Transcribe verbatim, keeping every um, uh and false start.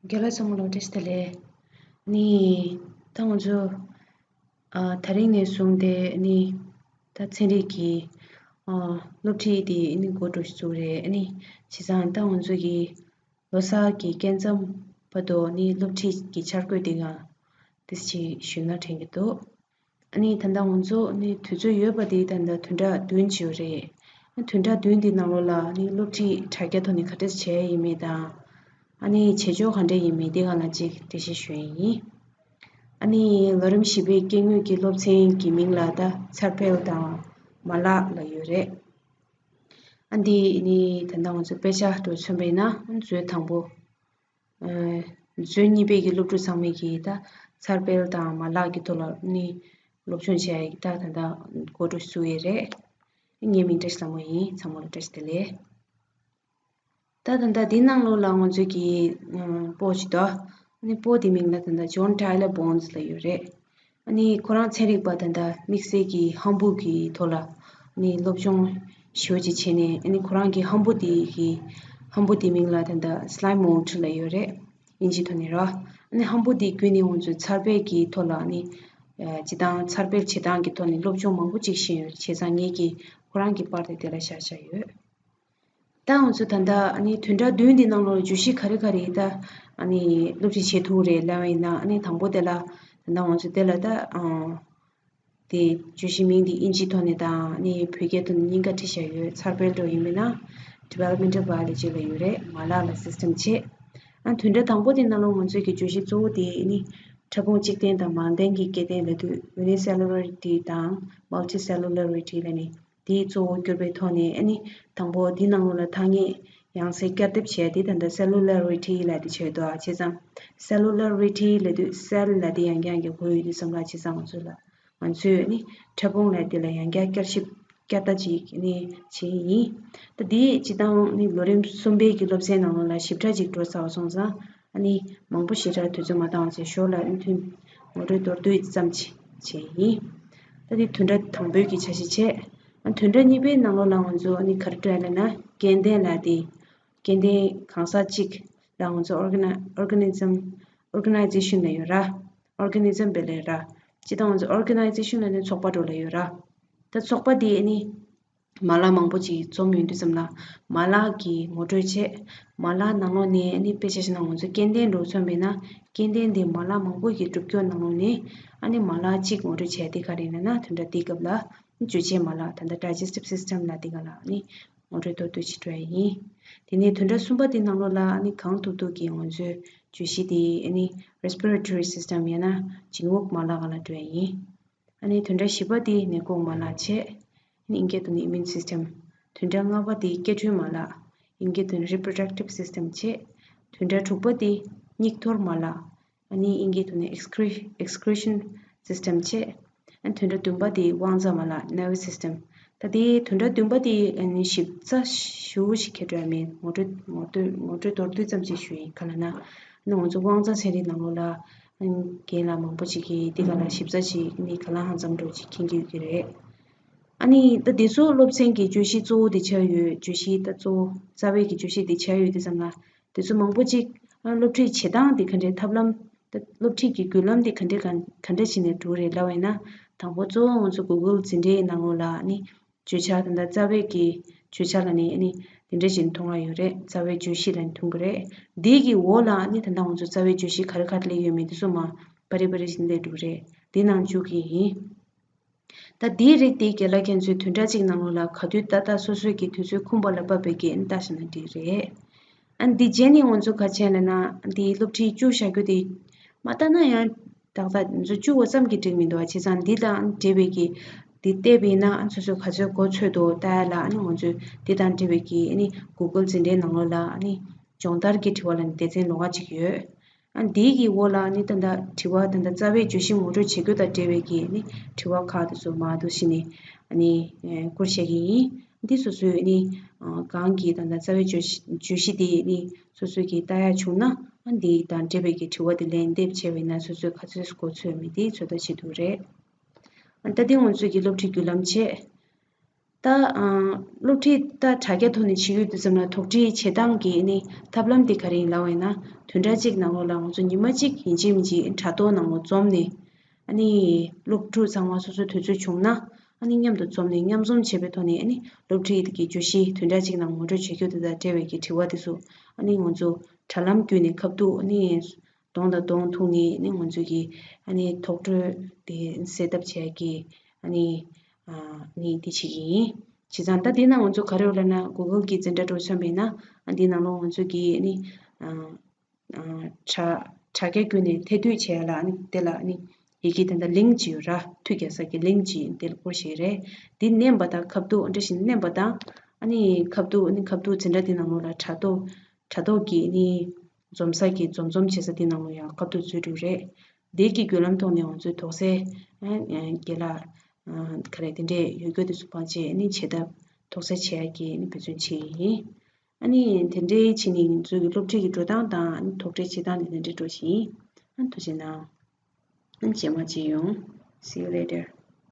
རྒན་ལགས་ཚང་མ་ལ་བཀྲ་ཤིས་བདེ་ལེགས། ནི་ད་ང་ཚོ་ཨ་དེ་རིང་ནས་བཟུང་སྟེ་ནི་ད་ཚན་རིག་གི་ཨ་སློབ་ཁྲིད་དེ་ནི་འགོ་འགྲོ་ཞིག་བཙུགས་རེད། ནི་བྱས་ཙང་ད་ང་ཚོ་གི་ལོ་གསར་གྱི་སྐབས་མཚམས་བར་དུ་ནི་སློབ་ཁྲིད་ཀྱི་འཆར་འགོད་དེ་ང་དེ་ཅིག་ཞུས་ན་དྲན་གྱི་འདུག་ཨ་ནི་ད་ལྟ་ང་ཚོ་ནི་དུས་ཚོད་ཡོད་པ་དེ་ད་ལྟ་བདུན་ཕྲག་བདུན་ཅིག་ཡོད་རེད། ཨ་བདུན་ཕྲག་བདུན་དེ་ནང་ལོགས་ལ་ནི་སློབ་ཁྲིད་དྲ་རྒྱ་ཐོག་ནས་ག་འདྲས་བྱས་ཡིན་མིན་དང་། ཨ་ནི་བྱེད་ཕྱོགས་ག་འདྲས་ཡིན་མིན་དེ་སྒང་ལ་ཅིག་འགྲེལ་བཤད་ཞུ་ཡ་ཡིན། ཨ་ནི་ལོ་རིམ་བཞི་པའི་སྐྱེ་དངོས་ཀྱི་སློབ་ཚན་གྱི་མིང་ལ་ད་འཚར་འཕེལ་དང་མ་ལག་ལབ་ཡོད་རེད། ཨ་འདི་ནི་ད་ལྟ་ང་ཚོ་དཔེ་ཆ་འདྲ་མཚོན་པ་ཡིན་ན་མཛོད་དང་པོ། ཨ་མཛོད་གཉིས་པའི་གི་སློབ་ཕྲུག་ཚང་མས་ཀྱི་ད་འཚར་འཕེལ་དང་མ་ལག་གི་ཐོག་ལ་ནི་སློབ་སྦྱོང་བྱེད་ཡ་ད་ད་ལྟ་འགོ་འགྲོ་ཞུ་ཡས་རེད། ངའི་མིང་བཀྲ་ཤིས་ལྷ་མོ་ཡིན། ཚང་མ་ལ་བཀྲ་ཤིས་བདེ་ལེགས། ད་ད་ལྟ་འདི་ནང་ལོགས་ལ་ང་ཚོས་ཀྱི་ཨ་པོ་ཅིག་འདུག་ཨ་ནི་པོ་དེ་མིང་ལ་ད་ལྟ་ཇོན་ཊའི་ལར་བོན་སི་ལབ་ཡོད་རེད། ཨ་ནི་ཁོ་རང་ཚན་རིག་པ་ད་ལྟ་དམིགས་བསལ་གྱི་ཧམ་བུ་གི་ཐོག་ལ་ཨ་ནི་སློབ་སྦྱོང་ཞེ་པོ་ཅིག་བྱས་ནས། ཨ་ནི་ཁོ་རང་གི་ཧམ་བུ་དེ་གི་ཧམ་བུ་དེ་མིང་ལ་ད་ལྟ་སི་ལའེམ་མོལ་ཌི་ལབ་ཡོད་རེད། དབྱིན་ཇིའི་ཐོག་ནས་ར། ཨ་ནི་ཧམ་བུ་དེ་བརྒྱུད་ནས་ང་ཚོས་འཚར་འཕེལ་གྱི་ཐོག་ལ་ཨ་ནི་ཨ་སྤྱིར་བཏང་འཚར་འཕེལ་བྱེད་སྟངས་ཀྱི་ཐོག་ནས་སློབ་སྦྱོང་མང་པོ་ཅིག་ཤེས་ཡོད། བྱས་ཙང་ངས་ཀྱིས་ཁོ་རང་གི་པར་དེ་དེ་ལ་བཞག་བཞག་ཡོད། ད་ང་ཚོ་ད་ལྟ་ཨ་ནི་བདུན་ཕྲག་བདུན་འདི་ནང་ལོགས་བརྗོད་གཞི་ག་རེ་ག་རེ་ད་ཨ་ནི་སློབ་ཁྲིད་བྱེད་ཐུབ་རེད་ལབ་པ་ཡིན་ན། ཨ་ནི་དང་པོ་དེ་ལ་ད་ལྟ་ང་ཚོ་དེ་ལ་ད་ཨ་དེ་བརྗོད་གཞི་མིང་འདི་དབྱིན་ཇིའི་ཐོག་ནས་དང་ཨ་ནི་བོད་སྐད་ཐོག་ནས་གཉིས་ཀ་བྲིས་བཞག་ཡོད། འཚར་འཕེལ་འདྲ་ཡིན་མིན་ན་Developmental Biology ལབ་ཡོད་རེད། མ་ལག་ལ་System བྱེད། ཨ་བདུན་ཕྲག་དང་པོ་དེ་ནང་ལོགས་ང་ཚོའི་གི་བརྗོད་གཞི་གཙོ་བོ་དེ་ཨ་ནི་ཕྲ་ཕུང་གཅིག་ལྡན་དང་མང་ལྡན་གྱི་སྐྱེ་ལྡན་ལབ་དུས་Unicellularity དང་Multicellularity ལབ་ནས། དེའི་གཙོ་བོ་གྱུར་པའི་ཐོག་ནས་ཨ་ནི་དང་པོ་འདི་ནང་ལོགས་ལ་ཐ་སྙད་ཡང་སེ་བསྐྱར་ལྡབ་བྱས་ཏེ། ད་ལྟ་Cellularity ལབ་དེ་བྱས་འདུག་ཨ། བྱས་ཙང་Cellularity ལབ་དུས་Cell ལབ་དེ་ཡང་བསྐྱར་གྱི་གོ་ཡོད་དུས་ཙམ་ལ། བྱས་ཙང་ང་ཚོ་ལ་ང་ཚོས་ཨ་ནི་ཕྲ་ཕུང་ལབ་དེ་ལ་ཡང་བསྐྱར་བསྐྱར་ཞིབ་བསྐྱར་ལྟ་ཅིག་ཨ་ནི་བྱས་ཡིན། ད་དེ་སྤྱིར་བཏང་ཨ་ནི་ལོ་རིམ་གསུམ་པའི་གི་སློབ་ཚན་ནང་ལོགས་ལ་ཞིབ་ཕྲ་ཅིག་འགྲོ་ཚར་བ་སོང་ཙང་། ཨ་ནི་མང་པོ་ཞེ་དྲག་དུས་ཚོད་མ་བཏང་བ་བྱས་ཞོར་ལ་ཨ་ནི་ཐུན་ངོ་སྤྲོད་མདོར་བསྡུས་ཙམ་ཅིག་བྱས་ཡིན། ད་དེ་བདུན་ཕྲག་དང་པོའི་གི་འཆར་གཞི་བྱས། ཨ་བདུན་ཕྲག་གཉིས་པའི་ནང་ལོགས་ལ་ང་ཚོ་ཨ་ནི་ག་རེ་འགྲོ་ཡ་ལབ་ན། སྐྱེ་ལྡན་ལབ་དེ། སྐྱེ་ལྡན་གང་ཟག་གཅིག་ལ་ང་ཚོ་Organi- Organism Organization ལབ་ཡོད་ར། Organism བེ་ལེ་ར། སྤྱིར་བཏང་ང་ཚོ་Organization ལབ་ནི་ཚོགས་པ་འདྲ་ལབ་ཡོད་ར། ད་ཚོགས་པ་དེ་ཨ་ནི་མ་ལག་མང་པོ་ཅིག་འཛོམས་ཡོང་དུས་ཙམ་ལ་མ་ལག་གི་ངོ་སྤྲོད་བྱས། མ་ལག་ནང་ལོགས་ནས་ཨ་ནི་དཔེ་ཆ་བཞག་ན་ང་ཚོ་སྐྱེ་ལྡན་འདྲ་མཚོན་པ་ཡིན་ན། སྐྱེ་ལྡན་དེ་མ་ལག་མང་པོ་གི་གྲུབ་ཀྱོག་ནང་ལོགས་ནས་ཨ་ནི་མ་ལག་གཅིག་ངོ་སྤྲོད་བྱས་ཏེ། ག་རེ་ཡིན་ན་ད་ལྟ་དེའི་སྐབས་ལ་བརྗོད་བྱའི་མ་ལག་ད་ལྟ་Digestive System ལབ་དེ་སྒང་ལ་ཨ་ནི་ངོ་སྤྲོད་མདོར་བསྡུས་ཅིག་སྤྲོད་ཡ་ཡིན། དེ་ནས་བདུན་ཕྲག་གསུམ་པ་དེ་ནང་ལོགས་ལ་ཨ་ནི་གང་ཐུབ་ཐུབ་ཀྱིས་ང་ཚོའི་བརྗོད་གཞི་དེ་ཨ་ནི་Respiratory System ཡང་ན་འབྱིན་རྔུབ་མ་ལག་སྒང་ལ་སྤྲོད་ཡ་ཡིན། ཨ་ནི་བདུན་ཕྲག་བཞི་པ་དེ་ནད་འགོག་མ་ལག་བྱས། ཨ་ནི་དབྱིན་སྐད་དུ་ནི་Immune System། བདུན་ཕྲག་ལྔ་པ་དེ་སྐྱེ་འགྲོའི་མ་ལག། དབྱིན་སྐད་དུ་ནི་Reproductive System བྱས། བདུན་ཕྲག་དྲུག་པ་དེ་སྙིགས་འདོར་མ་ལག། ཨ་ནི་དབྱིན་སྐད་དུ་ནི་Excre- Excretion System བྱས། ཨ་ནི་བདུན་ཕྲག་བདུན་པ་དེ་དབང་རྩ་མ་ལག། Nervous System། ད་དེ་བདུན་ཕྲག་བདུན་པ་དེ་ཨ་ནི་ཞིབ་ཚགས་ཞེ་པོ་ཞིག་ཁྱེར་འགྲོ་ཡ་མེད། ངོ་སྤྲོད་ངོ་སྤྲོད་ངོ་སྤྲོད་མདོར་བསྡུས་ཙམ་ཞིག་ཞུ་ཡིན། ག་ལབ་ན་ཨ་ནི་ང་ཚོ་དབང་རྩ་ཚན་རིག་ནང་ལོགས་ལ་ཨ་ནི་རྒན་ལགས་མང་པོ་ཅིག་གིས་དེ་ག་ལ་ཞིབ་ཚགས་ཤིག་ཨ་ནི་ག་ལ་ཧང་ཙམ་འགྲོ་ཅིག་མཁྱེན་གྱི་ཡོད་ཀྱི་རེད། ཨ་ནི་ད་དེ་ཚོ་སློབ་ཚན་གྱི་བརྗོད་གཞི་གཙོ་བོ་དེ་ཆགས་ཡོད། བརྗོད་གཞི་ད་གཙོ་བོ་རྩ་བའི་གི་བརྗོད་གཞི་དེ་ཆགས་ཡོད་དུས་ཙམ་ལ། དེ་ཚོ་མང་པོ་ཅིག་ཨ་སློབ་ཁྲིད་བྱེད་སྟངས་དེ་ག་འདྲའི་ཐབས་ལམ། ད་སློབ་ཁྲིད་ཀྱི་བརྒྱུད་ལམ་དེ་ག་འདྲའི་ག་ག་འདྲ་བྱས་ནས་འགྲོ་རེད་ལབ་པ་ཡིན་ན། དང་པོ་གཙོ་བོ་ང་ཚོ་Google འཛིན་གྲྭའི་ནང་ལོགས་ལ་ཨ་ནི་བརྗོད་བྱ་ད་ལྟ་རྩ་བའི་གི་བརྗོད་བྱ་ལབ་ནས་ཨ་ནི་དེ་འདྲ་བྱས་ནས་མཐོང་ཡ་ཡོད་རེད། རྩ་བའི་བརྗོད་གཞི་ལབ་ནས་མཐོང་གི་རེད། འདི་གི་འོག་ལ་ཨ་ནི་ད་ལྟ་ང་ཚོ་རྩ་བའི་བརྗོད་གཞི་ག་རེ་ག་རེ་སླེབས་ཡོད་མེད་དེ་ཚོ་མར་པ་རི་པ་རི་བྱས་ནས་སླེབས་འགྲོ་གི་རེད། འདི་ནང་འཇུག་གི་ཡིན། ད་འདིའི་རིགས་དེ་རྒན་ལགས་ཁྱེད་ཚོས་བདུན་ཕྲག་གཅིག་ནང་ལོགས་ལ་ག་དུས་ཏག་ཏག་སོ་སོའི་གི་དུས་ཚོད་ཁོམ་པ་ལ་བབས་པའི་གི་ལྟ་བཞག་ན་འགྲིག་རེད། ཨ་འདི་རྗེས་ནས་ང་ཚོ་ག་བྱས་ལབ་ན། འདིའི་སློབ་ཁྲིད་བཅུ་བཞག་རྒྱུ་དེ་མ་ལྟ་ན་ཡང་ཏག་ཏག་ང་ཚོ་བཅུ་བ་ཙམ་གྱིས་འགྲིག་མི་འདུག་ཨ། བྱས་ཙང་འདི་དང་འབྲེལ་བའི་གི་འདི་བལྟས་པ་ཡིན་ན་ཨ་སོ་སོས་ག་ཚོད་གོ་ཚོད་འདུག་ལྟ་ཡ་ལ། ཨ་ནི་ང་ཚོས་འདི་དང་འབྲེལ་བའི་གི་ཨ་ནི་Google འཛིན་གྲྭའི་ནང་ལོགས་ལ་ཨ་ནི་སྦྱོང་བརྡར་གྱི་དྲི་བ་ལབ་ནས་སྡེ་ཚན་ལོགས་ཀ་ཅིག་ཡོད། ཨ་འདིའི་གི་འོག་ལ་ནི་ད་ལྟ་དྲི་བ་ད་ལྟ་རྩ་བའི་བརྗོད་གཞི་ངོ་སྤྲོད་བྱེད་རྒྱུ་དང་འབྲེལ་བའི་གི་ནི་དྲི་བ་ཁག་དེ་ཚོ་མར་འདུག་སེ་ནི་ཨ་ནི་ཨེ་བསྐུར་བཞག་གི་ཡིན། འདི་སོ་སོའི་ནི་ཨ་གང་གི་ད་ལྟ་རྩ་བའི་བརྗོད་གཞི་བརྗོད་གཞི་དེ་ནི་སོ་སོའི་གི་ལྟ་ཡག་བྱུང་ན། ཨ་འདི་དང་འབྲེལ་བའི་གི་དྲི་བ་དེ་ལན་འདེབས་བྱས་པ་ཡིན་ན་སོ་སོས་ག་ཚོད་གོ་ཚོད་མེད་དེ་ཚོད་ལྟ་བྱེད་ཐུབ་རེད། ཨ་ད་འདི་ང་ཚོའི་གི་སློབ་ཁྲིད་བརྒྱུད་ལམ་བྱས། ད་ཨ་སློབ་ཁྲིད་ད་དྲ་རྒྱ་ཐོག་ནས་བྱེད་ཡུལ་དུས་ཙམ་ལ་དོགས་འདྲི་བྱེད་སྟངས་ཀྱི་ནི་ཐབས་ལམ་དེ་ག་རེ་ཡིན་ལབ་པ་ཡིན་ན། བདུན་ཕྲག་གཅིག་ནང་ལོགས་ལ་ང་ཚོ་ཉི་མ་གཅིག་ཡིན་གཅིག་མིན་གཅིག་དྲ་ཐོག་ནང་ལོགས་འཛོམས་ནས། ཨ་ནི་སློབ་ཕྲུག་ཚང་མ་སོ་སོའི་དུས་ཚོད་བྱུང་ན། ཨ་ནི་མཉམ་དུ་འཛོམས་ནས་མཉམ་འཛོམས་བྱས་པའི་ཐོག་ནས། ཨ་ནི་སློབ་ཁྲིད་ཀྱི་བརྗོད་གཞི་བདུན་ཕྲག་གཅིག་ནང་ངོ་སྤྲོད་བྱེད་རྒྱུ་དེ་དང་འབྲེལ་བའི་གི་དྲི་བ་དེ་ཚོ། ཨ་ནི་ང་ཚོ་དྲ་ལམ་བརྒྱུད་ནས་ཁ་ཐུག་ཨ་ནི་གདོང་དང་གདོང་ཐུག་ནས། ཨ་ནི་ང་ཚོ་གི་ཨ་ནི་དོགས་གྲོས་དེ་སེལ་ཐབས་བྱེད་ཡ་གི་ཨ་ནི་ཨ་ནི་དེ་བྱེད་ཀྱི་ཡིན། བྱས་ཙང་ད་འདི་ན་ང་ཚོ་ག་རེ་ཡོད་ལབ་ན། གུ་གལ་གྱི་འཛིན་གྲྭ་འདྲ་བོ་མཚོན་པ་ཡིན་ན། ཨ་འདི་ནང་ལོགས་ང་ཚོ་གི་ཨ་ནི་ཨ་དྲ་དྲ་རྒྱ་བརྒྱུད་ནས་ཐད་གཏོང་བྱེད་ཡ་ལ། ཨ་ནི་དེ་ལ་ཨ་ནི་ཡི་གེ་དེ་འདྲ་ལིང་ཅིག་ཡོད་ར། མཐུད་རྒྱག་ས་གི་ལིང་ཅིག་དེ་ལ་སྐོར་ཞིག་རེད། འདི་མནན་པ་དང་ཁ་ཐུག་འདྲ་ཞིག་མནན་པ་དང་། ཨ་ནི་ཁ་ཐུག་ཨ་ནི་ཁ་ཐུག་འཛིན་གྲྭ་དེ་ནང་ལོགས་ལ་དྲ་ཐོག་དྲ་ཐོག་གི་ཨ་ནི་འཛོམས་ས་གི་འཛོམས་འཛོམས་བྱེད་ས་དེ་ནང་ལོགས་ཡང་ཁ་ཐུག་འཛུལ་འགྲོ་རེད། དེ་གི་བརྒྱུད་ལམ་ཐོག་ནས་ང་ཚོས་དོགས་སེལ་ཨ་རྒན་ལགས་ཨ་ག་རེ་དེ་འདྲས་ཡོད་རྒྱུ་དེ་ཚོ་ཕར་བྱས། ཨ་ནི་བྱེད་ཐབས་དོགས་སེལ་བྱེད་ཡ་གི་ཨ་ནི་འབད་བརྩོན་བྱེད་ཡིན། ཨ་ནི་དེ་འདྲའི་བྱས་ནས་ང་ཚོའི་གི་སློབ་ཁྲིད་ཀྱི་འགྲོ་སྟངས་དང་། ཨ་ནི་དོགས་འདྲི་བྱེད་སྟངས་དེ་དེ་འདྲའི་འགྲོ་བཞིན་ཡིན། ཨ་ནི་ཐུགས་རྗེ་གནང་། ཨ་ནི་རྗེས་མ་མཇལ་ཡོང་། See you later.